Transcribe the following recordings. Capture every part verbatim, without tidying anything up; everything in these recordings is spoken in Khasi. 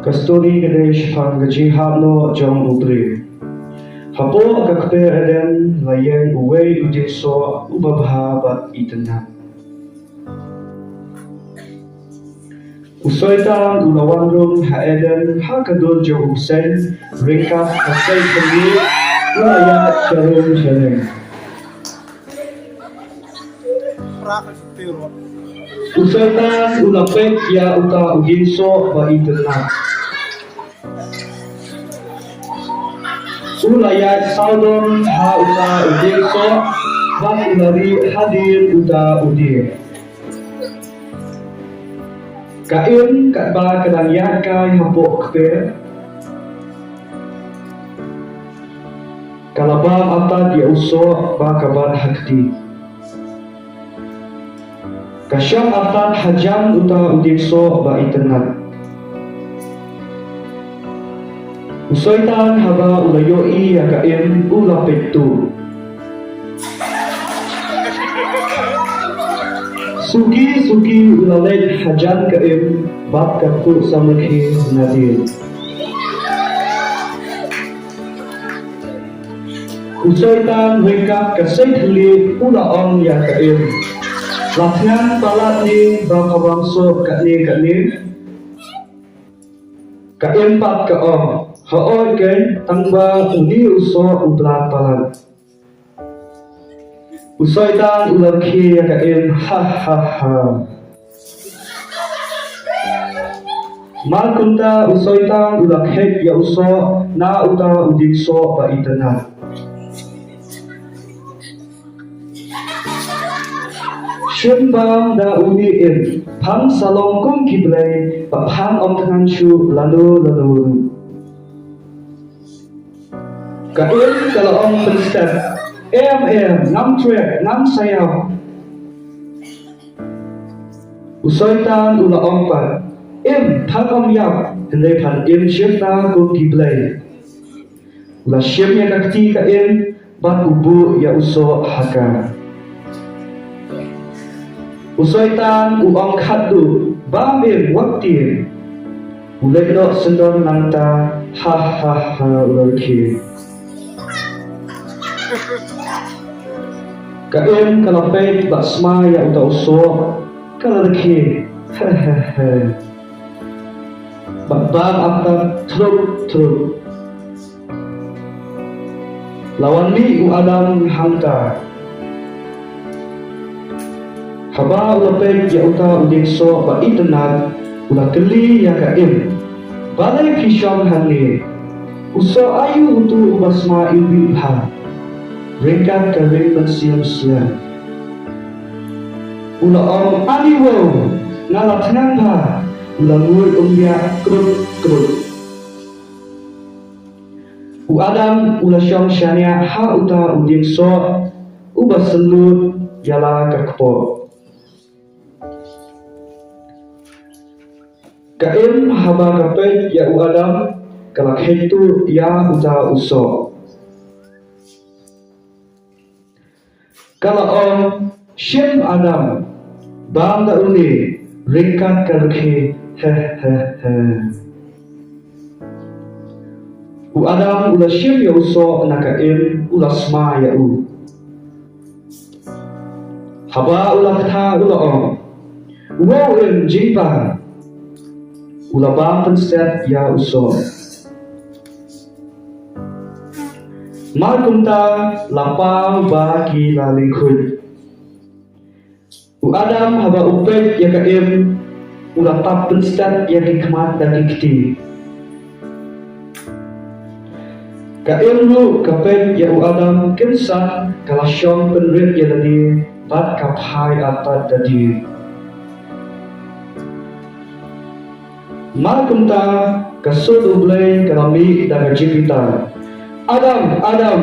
Ka stori ka dei shaphang ka jinghap noh jong u briew. Hapoh ka kper Eden la ïeng uwei u diengsoh uba bha bad itynnad. U Soitan u la wan rung ha Eden ha ka dur jong u bseiñ, ryngkat ka sei khyndiat u la ïaid sharum shareng. U Soitan u la peit ïa uta u diengsoh ba itynnad. U la ïaid sawdong ha uta u diengsoh bad u la rieh hadien uta u dieng. Ka im katba ka dang ïaid kai hapoh kper, ka la bam artat ïa u soh ba ka bat ha kti. Ka shong artat hajan uta u diengsoh ba itynnad. U Soitan haba u la ïohi ïa ka im u la peit tuh. Suki suki u la leit hajan ka im bad ka khuh samrkhie nadien. U Soitan ryngkat ka sei khyndiat u la ong ïa ka im, la thngan palat ne ba ka bam soh katne katne? Ka im pat ka ong, hooid keiñ, tangba une u soh u blat palat. U Soitan u la rkhie ïa ka im, ha ha ha. Mar kumta u Soitan u la kheit ïa u soh na uta u diengsoh ba itynnad. Shim bam da une im, phan sa long kum ki blei, bad phan ym thngan shuh lano lano ruh. Ka im ka la ong pynstet, em em, ngam treh, ngam sa ïap. U Soitan u la ong pat, im, phan ym ïap, hynrei phan im shifta kum ki blei. U la shim ïa ka kti ka im bad u buh ïa u soh ha ka. U Soitan u ong khatduh, bam im, wat tieng. U leit noh syndon nangta, ha ha ha, u la rkhie. Ka im ka la peit bad smai ïa uta u soh, ka la rkhie, he he he. Bad bam artat, thrup thrup. La wan mih u Adam hangta. Haba u la peit ïa uta u diengsoh ba itynnad, u la kylli ïa ka im, balei phi shong hangne? U soh aïu utu uba sma iwbih bha? Ryngkat ka ring mynsiem slem. U la ong, ani wow, nga la thngan bha. U la nguid umbiah krut krut. U Adam u la shong shaniah ha uta u diengsoh uba syllut ïa la ka kpoh. Ka im haba ka peit ïa u Adam, ka la kheit tuh ïa uta u soh. Ka la ong, shim Adam, bam da une, ryngkat ka rkhie, he he he. U Adam u la shim ïa u soh na ka im, u la sma ïa u. Haba u la ktah u la ong, wow im, jingpang. U la bam pynstet ïa u soh. Mar kumta la paw ba ki la lyngkhuit. U Adam haba u peit ïa ka im, u la tap pynstet ïa ki khmat da ki kti. Ka im ruh ka peit ïa u Adam, kynsan ka la shong pynrit ïa lade bad ka phai artat da die. Mar kumta ka sur U Blei ka la mih da ka jingbitar, Adam, Adam,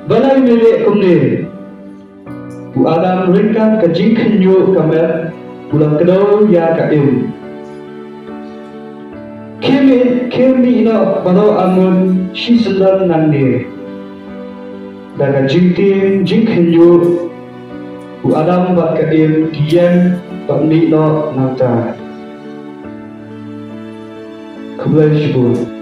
balei me leh kumne? U Adam ryngkat ka jingkhynñiuh ka met u la kdew ïa ka im. Khie mih, khie mih noh baroh arngut shi syndon nangne. Da ka jingtieng jingkhynñiuh, u Adam bad ka im ki ïeng bad mih noh nangta. Khublei shibun.